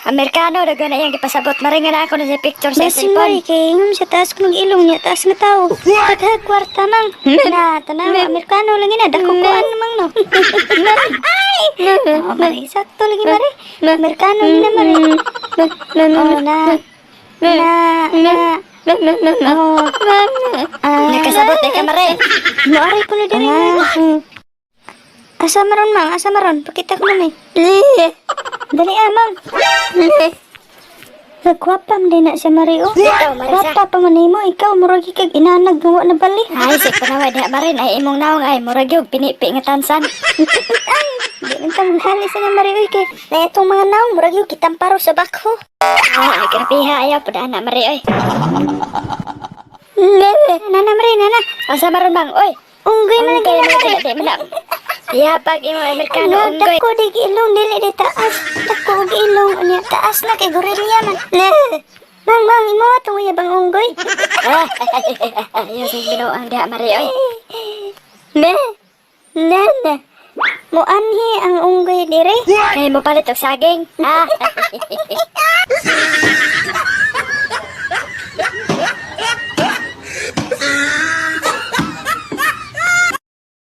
Amerikano ra na iyang gipasabot, Mare, nga na ako na sa picture sa Basin mo cellphone. Kay ingom sa taas ko ng ilong niya, taas nga tao. Daghag kwarta, Mang. Na, tanaw, Amerikano lang ina, dako kuan, Mang, no. Ay! Oh, Mare, sakto lagi, Mare. Amerikano gina, Mare. Oh, na. Na, na. Oh. Ah, Nakasabot eh ka, Mare. Moaray ko na diri. Ah. Asa maron, Mang? Asa maron? Pakita ko na eh. Dali ah, Mang. Nagkwapa man din na siya, Mare, oh. Ikaw, Mare, sa. Kwapa pa man nimo, ikaw murag ikag inanag nga wa na bali. Ay, si panaway diha, Mare, ay imong naong ay murag yung pinipi nga tansan. Ay, di man ta maghali sa na, Mare, oy, kay na itong mga naong murag yung kitamparo sa bakho. Ah, ay grabeha ayaw pud ana, Mare, oy. Nana, Mare, nana. Asa maron, Mang, oy? Unggoy man Unggoy lagi na, man Mare. lagi, di man na. Iyapag imo Amerikano Ano, unggoy. dako dig ilong, dili di taas. Dako og ilong unya. Taas na kay gorilla man. Mang, Mang, imo atong uyabang unggoy. Ayaw sa binuang diha, Mare, oy. Ne. Nana. Muanhi ang unggoy dire. Kay mo palit og saging. Ah.